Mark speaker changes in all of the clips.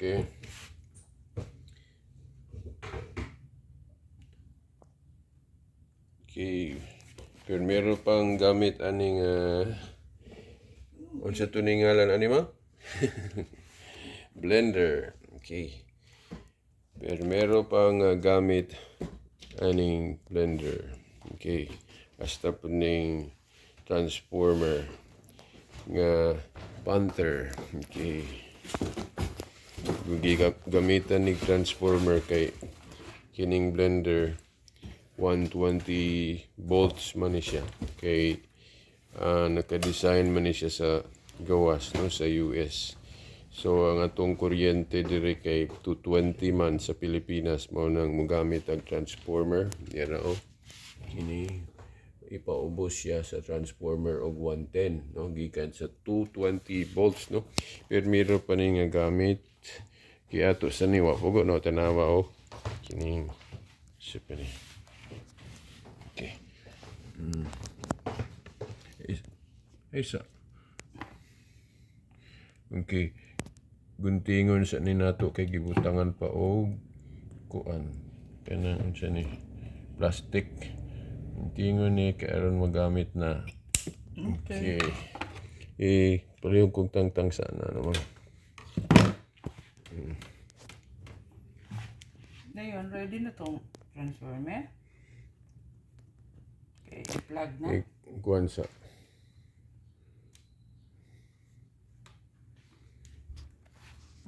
Speaker 1: Okay. Okay. Pero meron pang gamit aning unsa to ning ngalan ani ma? Blender. Okay. Pero meron pang gamit aning blender. Okay. Hasta po ning transformer nga Panther. Okay. Gamitan ni transformer kay kining blender 120 volts man ni siya. Kay naka-design man ni siya sa gawas, no, sa US. So ang atong kuryente diri kay 220 man sa Pilipinas, mao nang mogamit ang transformer. Yan oh. Kini ipaubos siya sa transformer og 110, no, gikan sa 220 volts, no. Pero meron pa ni nga gamit kay ato sa ni wa pugo, no, tanawa oh kining sa pa ni. Okay. Isa. Okay. Guntingon sa ni nato kay gibutangan pa og kuan. Kanang unsa ni, plastic. Guntingon ni kay aron magamit na.
Speaker 2: Okay.
Speaker 1: Okay. Eh, palihog kong tangtang sana naman.
Speaker 2: Ngayon, ready na tong transformer. Okay, i-plug na.
Speaker 1: Eh, kuan sa.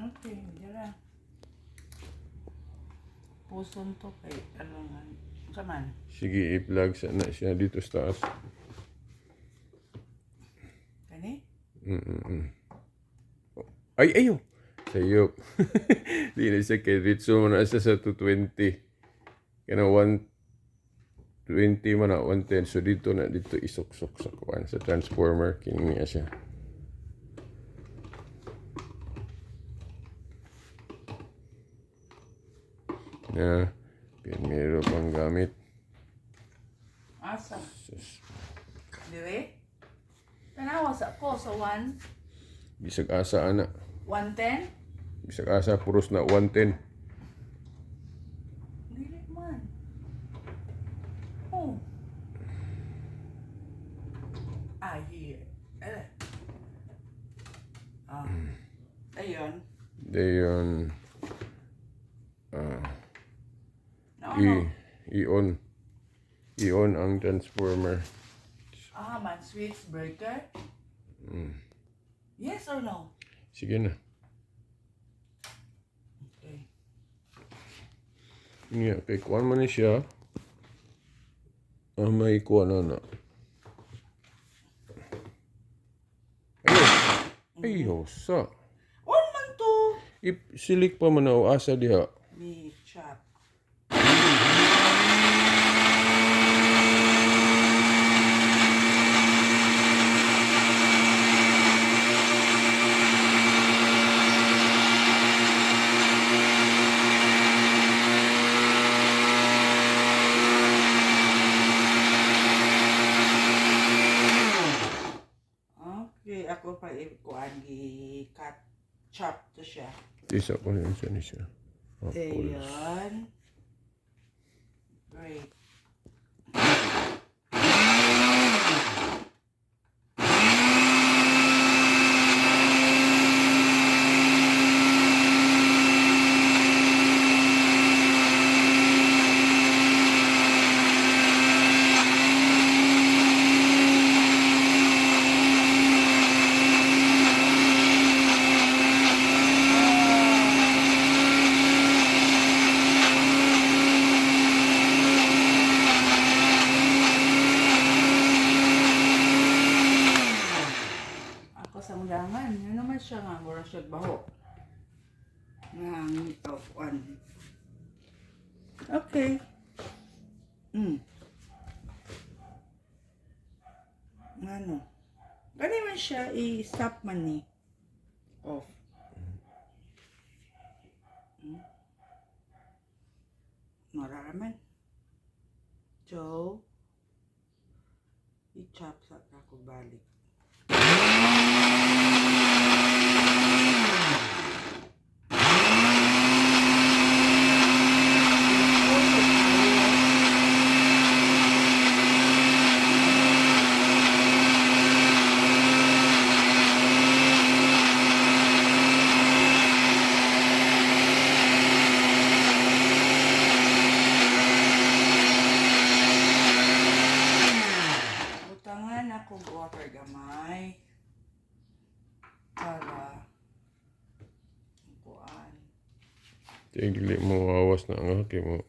Speaker 2: Okay, dira. Puson to kay ano nga. Unsa man?
Speaker 1: Sige, i-plug sa na siya dito sa taas.
Speaker 2: Kani?
Speaker 1: Ay, ayo! Sayop. Di na siya kay Ritso man na siya sa 220. Kana 120 man na 110. So dito na dito isuksok sa kuan sa transformer kini niya siya. Na primero pang gamit.
Speaker 2: Asa?
Speaker 1: Sus,
Speaker 2: Dire? Tanawa sa ko sa 1
Speaker 1: bisag asa ana.
Speaker 2: 110?
Speaker 1: Bisag asa puros na 110.
Speaker 2: Dili man. Oh. Ah, here. Eh. Ah. Ayun.
Speaker 1: Dayon
Speaker 2: No,
Speaker 1: i
Speaker 2: no.
Speaker 1: i-on. I-on ang transformer.
Speaker 2: Ah, man, switch breaker. Yes or no?
Speaker 1: Sige na.
Speaker 2: Okay.
Speaker 1: Nga, kay kuan man ni siya. Ah, may kuan na na. Ayo. Ayo, sa.
Speaker 2: On man to.
Speaker 1: Silik pa man na o asa diha.
Speaker 2: Mi chop. Okay, ako pa ikuan gi-cut chop to siya.
Speaker 1: Isa ko yun siya ni siya. Apple.
Speaker 2: Ayan. Great. Ako sa undangan. Ano naman siya nga, mura siya baho. Nga, of one. Okay. Ano? Gani man siya, i-stop man ni. Off. Naraman. So, i-chop sa ako balik.
Speaker 1: Dili mo awas na nga kay mo.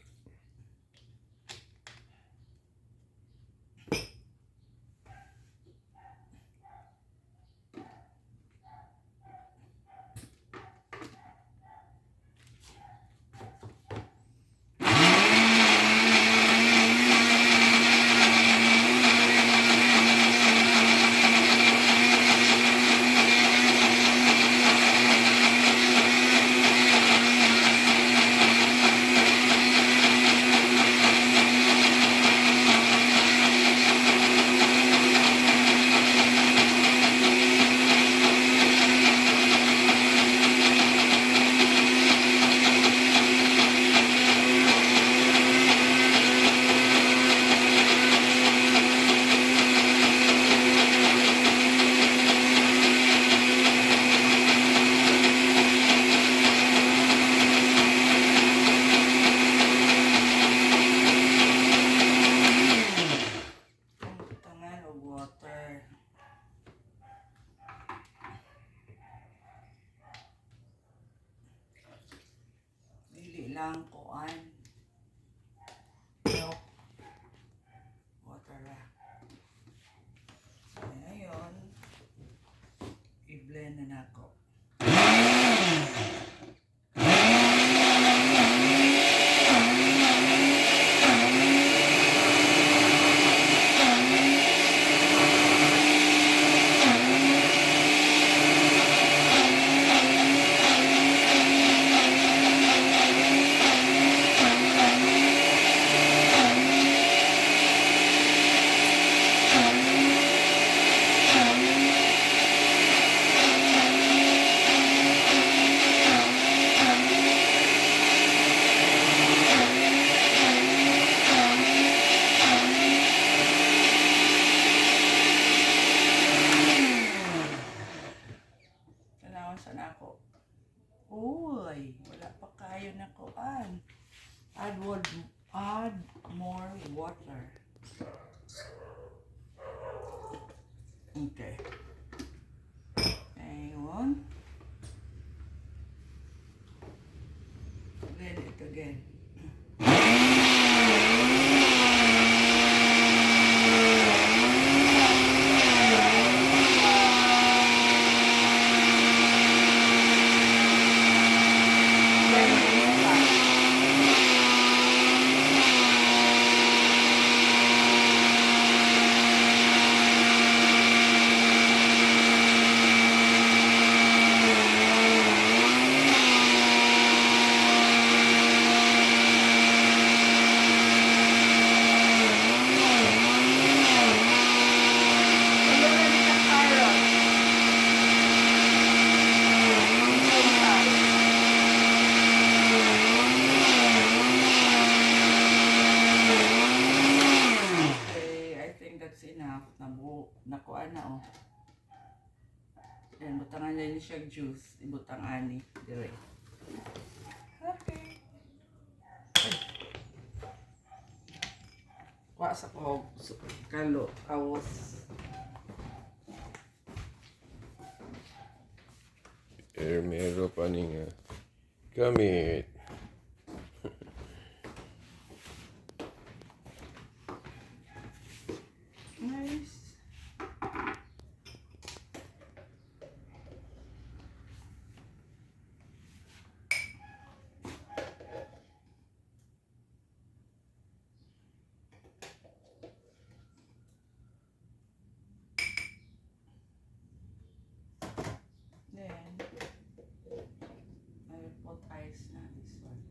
Speaker 2: Butangan og water. Dili lang kuan. Milk. Water ra. Ngayon, i-blend na nako. Tanawan sa nako. Uy, wala pa kayo na kuan. Add more water. Okay. Ayun. Blend it again. Blend it pa. Ano na ni ka carrot? Same size. Okay, I think that's enough. Nabu, nakuha na oh. Yan, butangan na niya siya juice. Ibutang ani. Dire. Okay. Ay. Kuha sa ko kalo, kawas.
Speaker 1: Eh, meron pa ni nga gamit.
Speaker 2: Nice. Then, I will put ice na this one.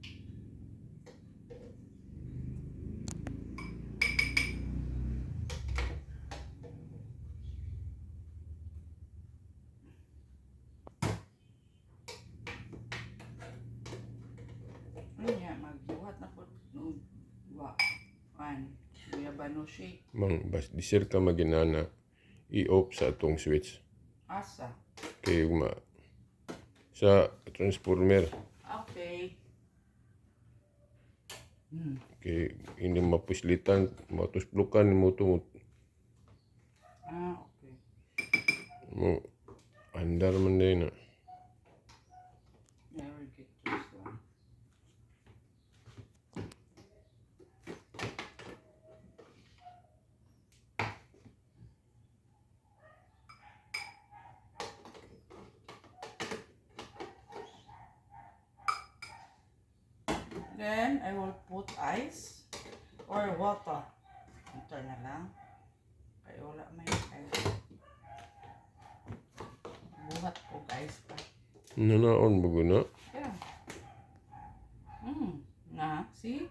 Speaker 2: Ano niya, magbuhat na po nung wa, an, guyabano shake.
Speaker 1: Mang bas di ka maginana i-off sa atong switch
Speaker 2: Asa.
Speaker 1: Kay ma sa transformer.
Speaker 2: Okay.
Speaker 1: Kay hindi mapuslitan, matusblukan mo to.
Speaker 2: Ah, okay.
Speaker 1: Mo andar man din na.
Speaker 2: I will get this one. Then, I will put ice or water. Water na lang. Kaya wala may ice. Buhat ko ice pa.
Speaker 1: Nanaon mo na?
Speaker 2: Yeah. Na, see?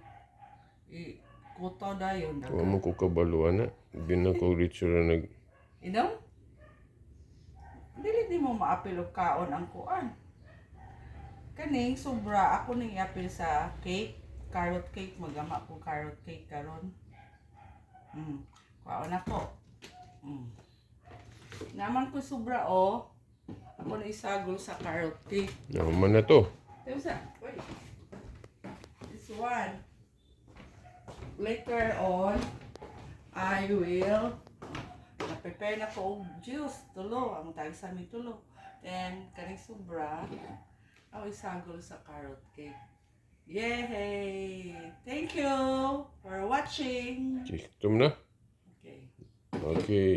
Speaker 2: I kuto dayon.
Speaker 1: Wa mo ko kabalo ana. Di na ko ritsura nag
Speaker 2: Inom? Dili di mo maapil og kaon ang kuan. Kaning sobra ako ning iapil sa cake, carrot cake, magama ko carrot cake karon. Kuhaon ako. Naman ko sobra oh. Ako na isagol sa carrot cake.
Speaker 1: Naman na to.
Speaker 2: Tayo sa, wait. This one. Later on, I will na-prepare na ko og juice, tulo, ang tawag sa amin tulo. Then, kaning sobra, ako isagol sa carrot cake. Yay! Thank you for watching!
Speaker 1: Tum na.
Speaker 2: Okay.
Speaker 1: Okay.